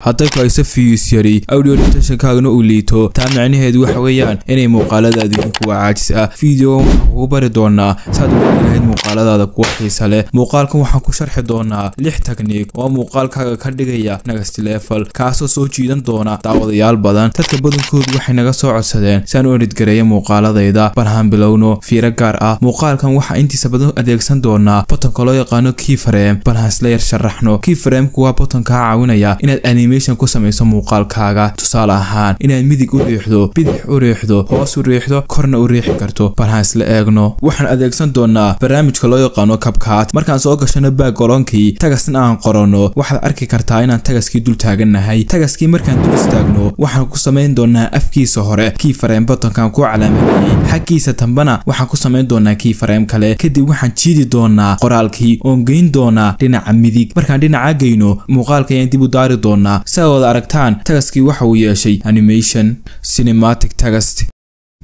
Hadday ku hayso views yari, audio retention-kaaguna uu liito, taa micnaheedu waxa weeyaan inay muuqaaladaadu yihiin kuwa caajis ah. Videogan waxaan kugu bari doonaa saad uga dhigi lahayd muuqaaladaada kuwa xiisa leh. Muuqaalkan waxaan ku sharxi doonaa 6 technique oo muuqaalkaaga ka dhigaya next level, kaasoo soo jiidan doona daawadayaal badan. Dadka badankoodu waxay naga soo codsadeen si aan u edit gareeyo muuqaaladayda. Balhaan bilowno. Fiiro gaar ah: muuqaalkan waxaa intiisa badan adeegsan doonaa buttonka loo yaqaano keyframe. Balhaan isla yar sharaxno. Keyframe-ku waa button kaa caawinaya inaad animation ku samayso muuqaalkaaga, tusaale ahaan inaad midig u riixdo, bidix u riixdo, hoos u riixdo, korna u riixi karto. Balhaan isla eegno. Waxaan adeegsan doonaa barnaamijka loo yaqaano CapCut. Markaan soo gashano backgroundkii, textna aan qoranno, waxaad arki kartaa inaan textkii dul taagannahay. Textkii markaan dul istaagno, waxaan ku samayn doonaa afkiisa hore keyframe buttonkan ku calaamadiyey, xaggiisa dambena waxaan ku samayn doonaa keyframe kale. Kadib waxaan jiidi doonaa qoraalkii oon geyn doonaa dhinaca midig. Markaan dhinaca geyno, muuqaalka ayaan dib u daari doonaa. Si aad wada aragtaan, textkii waxa uu yeeshay animation. Cinematic text.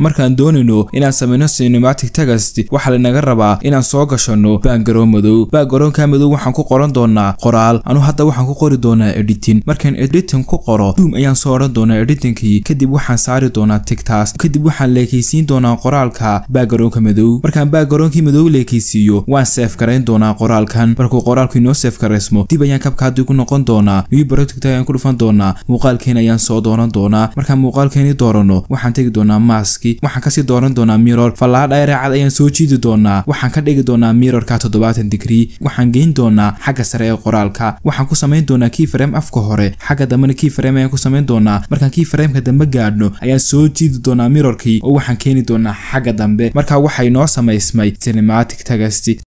Markaan doonayno inaan samayno cinematic text, waxaa lanaga rabaa inaan soo gashanno background madow. Backgroundka madow waxaan ku qoran doonaa qoraal. Anu hadda waxaan ku qori doonaa editing. Markaan editing ku qoro, zoom ayaan soo odhan doonaa editingkii. Kadib waxaan saari doonaa ticktaas. Kadib waxaan leekaysiin doonaa qoraalka backgroundka madow. Markaan backgroundkii madow leekaysiiyo, waan save garayn doonaa qoraalkan. Markuu qoraalku inoo save garaysmo, dib ayaan CapCut ku noqon doonaa. New project ayaan ku dhufan doonaa. Muuqaalkeena ayaan soo dooran doonaa. Markaan muuqaalkeeni dooranno, waxaan tegi doonaa mask. Waxaan kasii dooran doonaa mirror. Fallaadha cad ayaan soo jiidi doonaa. Waxaan ka dhigi doonaa mirrorka 70 degree. Waxaan geyn doonaa xagga sare ee qoraalka. Waxaan ku samayn doonaa keyframe afka hore, xagga dambena keyframe ayaan ku samayn doonaa. Markaan keyframeka dambe gaadhno, ayaan soo jiidi doonaa mirrorkii oo waxaan keeni doonaa xagga dambe. Marka waxay noo samaysmay cinematic text.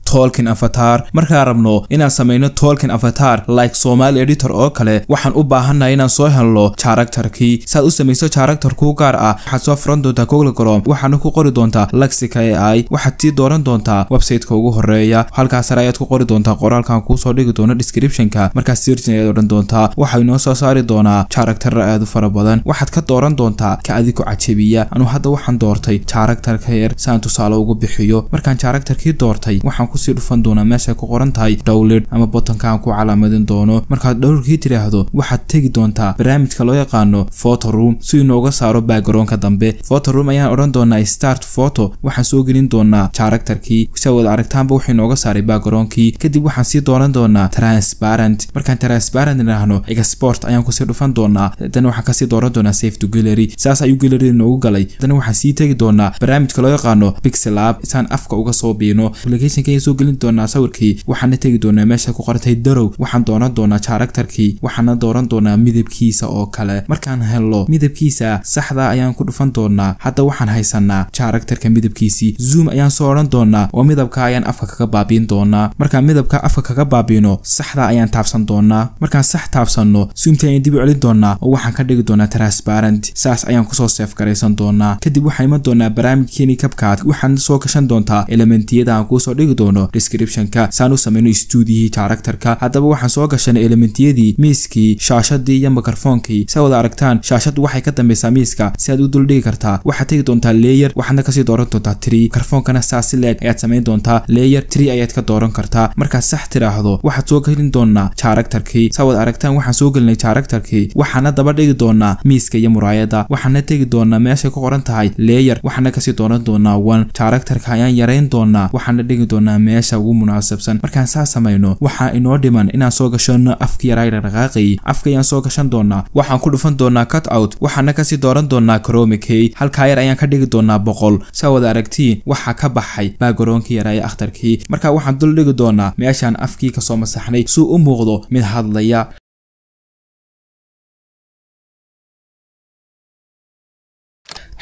Talking avatar. Markaan rabno inaan samayno talking avatar like Somali editor oo kale, waxaan u baahannahay inaan soo helno characterkii. Saad u samayso character kuu gaar ah, waxaad soo furan doontaa Google Chrome, waxaana ku qori doontaa Lexica AI. Waxaad sii dooran doontaa website-ka ugu horeeya. Halkaas sare ayaad ku qori doontaa qoraalkan kuu soo dhigi doono description-ka. Markaas searching ayaad odhan doontaa. Waxa inoo soo saari doonaa character aad u fara badan. Waxaad ka dooran doontaa ka adigu cajabiya. Anu hadda waxaan doortay character-ka yar si aan tusaale ugu bixiyo. Markaan character-kii doortay, waxaan kusii dhufan doonaa meesha ku qoran tahay download ama buttonka aan ku calaamadin doono. Markaad downloadkii tiraahdo, waxaad tegi doontaa barnaamijka loo yaqaano Photoroom si inooga saaro backgroundka dambe. Photoroom ayaan odhan doonaa start photo. Waxaan soo gelin doonaa characterkii. Si wada aragtaanba, wuxuu inooga saaray backgroundkii. Kadib waxaan sii dooran doonaa transparent. Markaan transparent nidhaahno, export ayaan kusii dhufan doonaa. Haddana waxaan kasii dooran doonaa save to gallery. Saas ayuu gallery noogu galay. Haddana waxaan sii tegi doonaa barnaamijka loo yaqaano PixelLab saan afka uga soo biino. Applicationka ayaan soo gelin doonaa sawirkii. Waxaana tegi doonaa meesha ku qorantay draw. Waxaan dooran doonaa characterkii, waxaana dooran doonaa midabkiisa oo kale. Markaan helno midabkiisa, saxda ayaan ku dhufan doonaa. Hadda waxaan haysanaa characterka midabkiisii. Zoom ayaan soo odhan doonaa oo midabka ayaan afka kaga baabiin doonaa. Markaan midabka afka kaga baabiino, saxda ayaan taabsan doonaa. Markaan sax taabsanno, zoomta ayaan dib u celin doonaa oo waxaan ka dhigi doonaa transparent. Saas ayaan kusoo save garaysan doonaa. Kadib waxaan iman doonaa barnaamijkeeni CapCut. Waxaan soo gashan doontaa elementiyada aan kuusoo dhigi doono descriptionka saan u samayno stuudiyihii characterka. Haddaba waxaan soo gashanay elementiyadii: miiskii, shaashadii iyo microphonekii. Sa wada aragtaan, shaashadu waxay ka dambeysaa miiska. Si aad u duldhigi kartaa, waxaad tegi doontaa layer, waxaadna kasii dooran doontaa tree. Microphonekana saas si leeg ayaad samayn doontaa, layer tree ayaad ka dooran kartaa. Markaad sax tiraahdo, waxaad soo gelin doonaa characterkii. Sa wada aragtaan, waxaan soo gelinay characterkii. Waxaana daba dhigi doonaa miiska iyo muraayada. Waxaana tegi doonaa meeshay ku qoran tahay layer, waxaana kasii dooran doonaa one. Characterka ayaan yarayn doonaa, waxaana dhigi doonaa meesha ugu munaasabsan. Markaan saa samayno, waxaa inoo dhiman inaan soo gashano afki yaraa dhaqaaqayay. Afka ayaan soo gashan doonaa. Waxaan ku dhufan doonaa cut out, waxaana kasii dooran doonaa chroma key. Halkaa yar ayaan ka dhigi doonaa 100. Saa wada aragtiin, waxaa ka baxay backgroundkii yaraa ee akhtarkii. Marka waxaan dul dhigi doonaa meeshaan afkii kasoo masaxnay suu u muuqdo mid hadlaya.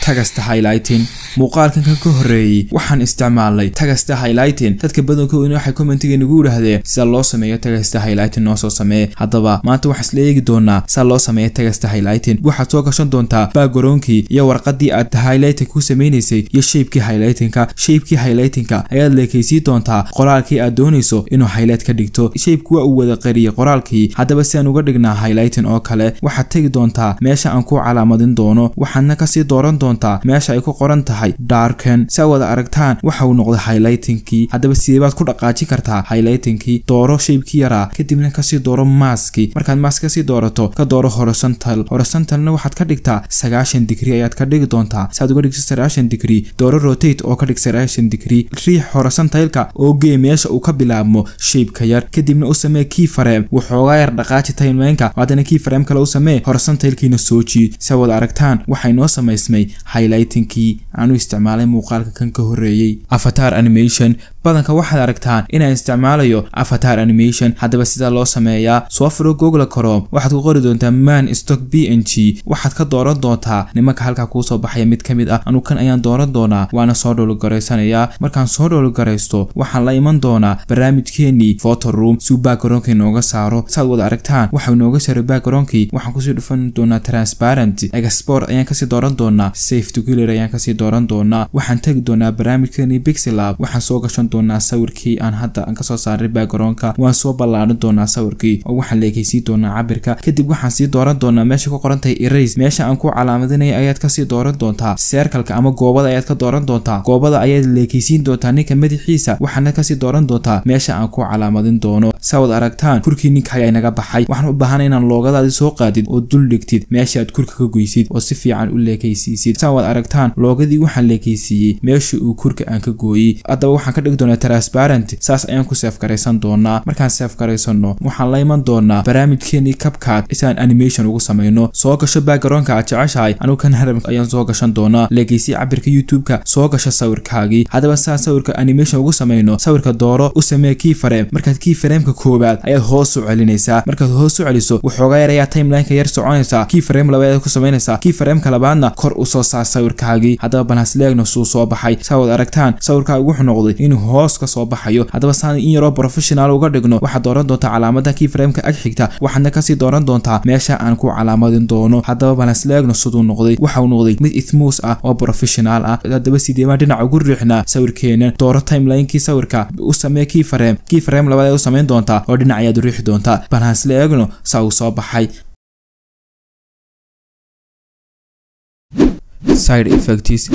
Text highlighting. Muuqaalkan kan ka horreeyey waxaan isticmaalnay text highlighting. Dadka badankooduna waxay commentiga nagu yidhaahdeen sida loo sameeyo text highlighting noo soo samee. Haddaba maanta waxaan isla eegi doonaa sida loo sameeyo text highlighting. Waxaad soo gashan doontaa backgroundkii iyo warqadii aad highlighting ku sameynaysay iyo shapekii highlightingka. Shapekii highlightingka ayaad leekaysiin doontaa qoraalkii aad doonayso inuu highlight ka dhigto. Shapeku waa uu wada qariyay qoraalkii. Haddaba si aan uga dhignaa highlighting oo kale, waxaad tegi doontaa meesha aan ku calaamadin doono, waxaadna kasii dooran doontaa doontaa meesha ay ku qoran tahay darken. Si aad wada aragtaan waxa uu noqday highlightingkii. Haddaba sidee baad ku dhaqaajin kartaa highlightingkii? Dooro shape-kii yaraa, kadibna kasii dooro maski. Markaad mask kasii doorato, ka dooro horizontal. Horizontalna waxaad ka dhigtaa 90 degree ayaad ka dhigi doontaa. Si aad uga dhigto 90 degree, dooro rotate oo ka dhig 90 degree. Riix horizontalka oo gee meesha uu ka bilaabmo shape-ka yar, kadibna u samee key frame. Waxoogaa yar dhaqaaji timeline-ka, haddana key frame kale u samee, horizontalkiina soo jiid. Si aad wada aragtaan waxay noo samaysmay highlightingkii aan u isticmaalay muuqaalka kan ka horreeyey. Avatar animation. Badanka waxaad aragtaan inaan isticmaalayo avatar animation. Haddaba sidaa loo sameeyaa? Soo furo Google Chrome, waxaad ku qori doontaa man stock PNG. Waxaad ka dooran doontaa nimanka halkaa kuu soo baxaya mid ka mid ah. Anu kan ayaan dooran doonaa, waana soo download-garaysanayaa. Markaan soo download-garaysto, waxaan la iman doonaa barnaamijkeenii Photoroom si uu backgroundkii nooga saaro. Saad wada aragtaan waxau nooga saaray backgroundkii. Waxaan kusii dhufan doonaa transparent, export ayaan kasii dooran doonaa, save to gallery ayaan kasii dooran doonaa. Waxaan tegi doonaa barnaamijkeenii Pixelab. Waxaan soo gashan doonaa sawirkii aan hadda aan kasoo saaray backgroundka. Waan soo ballaarin doonaa sawirkii oo waxaan leekaysiin doonaa cabirka. Kadib waxaan sii dooran doonaa meesha ku qoran tahay erase. Meesha aan ku calaamadinaya ayaad kasii dooran doontaa, circle-ka ama goobada ayaad ka dooran doontaa. Goobada ayaad leekaysiin doontaa ninka madaxiisa, waxaana kasii dooran doontaa meesha aan ku calaamadin doono. Saa wad aragtaan kurkii ninka ayaa inaga baxay. Waxaan u baahanay inaan logo-daadii soo qaadid oo dul dhigtid meesha aad kurka ka goysid oo si fiican u leekaysiisid. Saa wad aragtaan logo-dii waxaan leekaysiiyey meesha uu kurka aan ka gooyey. Haddaba waxaan ka dhigi doonaa transparent, saas ayaan ku save garaysan doonaa. Markaan save garaysano, waxaan la iman doonaa barnaamijkeenii CapCut si aan animation ugu samayno. Soo gasho backgroundka aad jeceshahay. Anigu kan haram ayaan soo gashan doonaa. Leegaysii cabirka YouTube-ka, soo gasho sawirkaagii. Haddaba saan sawirka animation ugu samayno, sawirka dooro, u samee key frame. Markaad key frameka koowaad ayaad hoos u celinaysaa. Markaad hoos u celiso, waxoogaa yar ayaa timelineka yar soconaysaa. Key frame labaad ayaad ku samaynaysaa, key frameka labaadna kor usoo saar sawirkaagii. Haddaba balhasleegno suu soo baxay. Saa wad aragtaan sawirkaagi wuxuu noqday inuu hoos ka soo baxayo. Haddaba saan in yaroo professional uga dhigno, waxaad dooran doontaa calaamada key frameka ag xigta, waxaadna kasii dooran doontaa meesha aan ku calaamadin doono. Haddaba balhasleegno siduu noqday. Waxau noqday mid smooth ah oo professional ah. Haddaba sideebaan dhinaca ugu riixnaa sawirkeenan? Dooro timelinekii sawirka, u samee key frame. Key frame labaad ayaad u samayn doontaa oo dhinac ayaad u riixi doontaa. Balhansla eegno saa uu soo baxay. Side effects.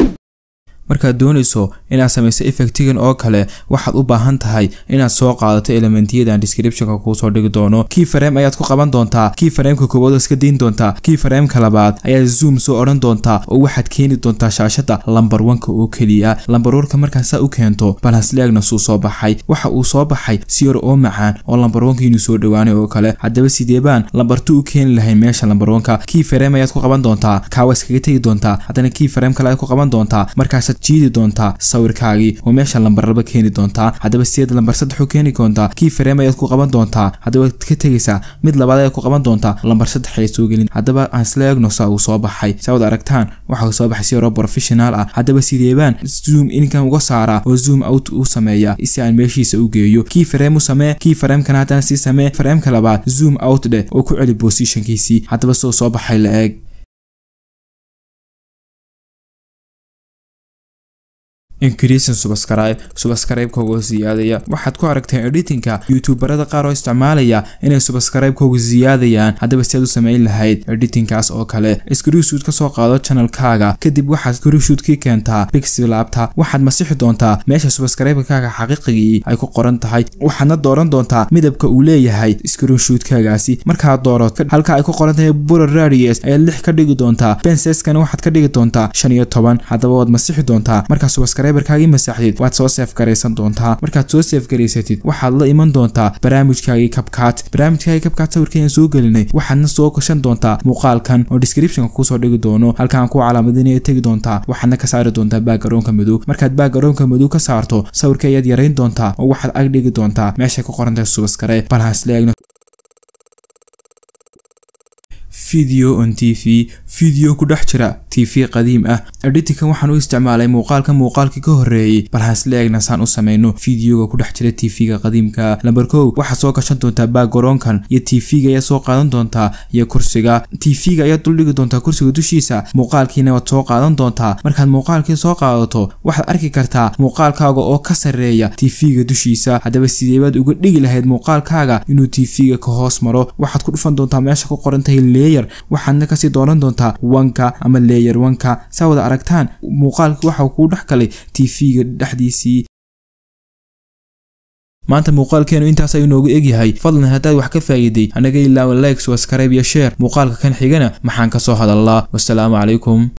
Markaad doonayso inaad samayso effectigan oo kale, waxaad u baahan tahay inaad soo qaadato elementiyadan descriptionka kuusoo dhigi doono. Key frame ayaad ku qaban doontaa. Key frameka koowaad oo iska dayn doontaa. Key frameka labaad ayaad zoom soo odhan doontaa oo waxaad keeni doontaa shaashada number one-ka oo keliya. Number one-ka markaa saa u keento, bal hasleegna suu soo baxay. Waxa uu soo baxay si yar oo macaan oo number one-ka inuu soo dhawaanay oo kale. Haddaba sidee baan number two u keeni lahayn meesha number one-ka? Key frame ayaad ku qaban doontaa, kaawa iskaga tegi doontaa. Haddana key frame kale ayaad ku qaban doontaa, markaasaad jiidi doontaa sawirkaagii oo meesha lambar 2 keeni doontaa. Haddaba sideed lambar 3 u keeni doontaa? Key frame ayaad ku qaban doontaa. Haddaba waad ka tegaysaa, mid labaad ayaad ku qaban doontaa, lambar 3 ayaad soo gelin. Haddaba aan isla eegno saa uu soo baxay. Saa wad aragtaan waxa uu soo baxay si yaroo professional ah. Haddaba sideebaan zoom inkan uga saaraa oo zoom out u sameeyaa si aan meeshiisa u geeyo? Key frame u samee, key framekana haddana sii samee frameka labaad, zoom out dheh oo ku celi positionkiisii. Haddaba soo soo baxay la eeg. Increasing subscribe. Subscribe-kooga siyaadaya. Waxaad ku aragteen editingka youtuberada qaar oo isticmaalaya inay subscribe-kooga siyaadayaan. Haddaba si aad u samayn lahayd editingkaas oo kale, screenshot ka soo qaado channelkaaga, kadib waxaad screenshotkii keentaa Pixelabta. Waxaad masixi doontaa meesha subscribe-kaaga xaqiiqigii ay ku qoran tahay, waxaadna dooran doontaa midabka uu leeyahay screenshotkagaasi. Markaad doorato, halka ay ku qoran tahay blur radius ayaad 6 ka dhigi doontaa, pen size-kana waxaad ka dhigi doontaa 15. Haddaba waad masixi doontaa. Markaa subscriberkaagii masaxdid, waad soo save garaysan doontaa. Markaad soo save garaysatid, waxaad la iman doontaa barnaamijkaagii CapCut. Barnaamijkaagii CapCut sawirkayaan soo gelinay, waxaadna soo gashan doontaa muuqaalkan oo descriptionka kusoo dhigi doono. Halkaan ku calaamadinaya tegi doontaa, waxaadna ka saari doontaa backgroundka madow. Markaad backgroundka madow ka saarto, sawirka ayaad yarayn doontaa oo waxaad ag dhigi doontaa meesha ku qorantahay subscribe. Bal hasla eegno. Video on TV. Video ku dhex jira TV qadiim ah. Editingkan waxaan u isticmaalay muuqaalka muuqaalkii ka horreeyey. Bal hasla eegna saan u sameyno videoga ku dhex jira TV-ga qadiimka. Lambar 1, waxaad soo gashan doontaa backgroundkan iyo TV-ga ayaad soo qaadan doontaa iyo kursiga. TV-ga ayaad duldhigi doontaa kursiga dushiisa, muuqaalkiina waad soo qaadan doontaa. Markaad muuqaalkii soo qaadato, waxaad arki kartaa muuqaalkaaga oo ka sarreeya TV-ga dushiisa. Haddaba sidee baad uga dhigi lahayd muuqaalkaaga inuu TV-ga ka hoos maro? Waxaad ku dhufan doontaa meesha ku qoran tahay layer. Layer, waxaadna kasii dooran doontaa wanka ama layer wanka. Saa wada aragtaan, muuqaalki waxa kuu dhex galay TV-ga dhexdiisii. Maanta muuqaalkeenu intaas ayuu noogu egyahay. Fadlan haddaad wax ka faa'iiday, anaga ilaawa like, subscribe iyo share. Muuqaalka kan xigana maxaan ka soo hadalnaa? Wassalaamu calaykum.